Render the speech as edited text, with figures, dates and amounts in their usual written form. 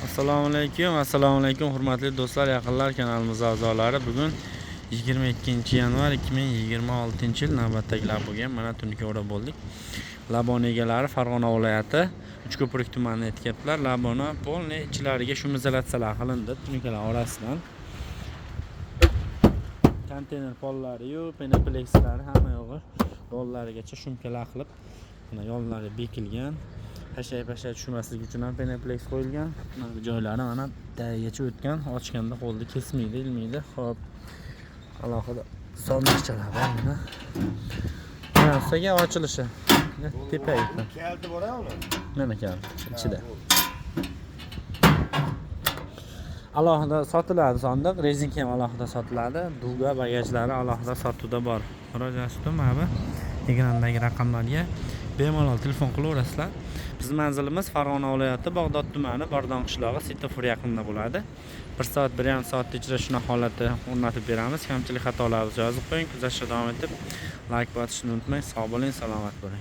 Assalomu alaykum, assalomu alaykum, hurmatli do'stlar, yaqinlar, kanalimiz a'zolari. Bugun 22 yanvar 2026 yil navbatdagilar bo'lgan. Mana, tunuka bo'ldik. Labon egalari Farg'ona viloyati, Uchko'prik tumanini aytyaptilar. Laboni полный ichlariga шумоизоляция lar qilindi, tunukalar orasidan. Konteyner pollari-yu, penoplekslari, hamma yog'i yo'llarigacha шумка lar qilib, mana, yo'llari bekilgan. Hashay pashay tushmasligi uchun ham penopleks qo'yilgan. Mana bu joylari, mana, tagigacha o'tgan, ochganda qo'lni kesmaydi, ilmaydi. Xo'p, alohida sondiqchalar bor, mana. Mana, ustaga ochilishi. Tepaga. Kaliti bor uni. Mana kaliti ichida. Alohida sotiladi sondiq, rezinka ham alohida sotiladi, дуга bagajlari alohida sotuvda bor. Murojaat uchun mana bu ekrandagi raqamlarga bemalol telefon qilaverasizlar. Bizni manzilimiz Farg'ona viloyati, Bag'dod tumani, Bordon qishlog'i, svetofor yaqinida bo'ladi. 1 soat, 1,5 soat ichida shunaqa holatda o'rnatib beramiz. Kamchilik, xatolarimizni yozib qo'ying. Kuzatishda davom etib, layk bosishni unutmang. Sog' bo'ling, salomat bo'ling.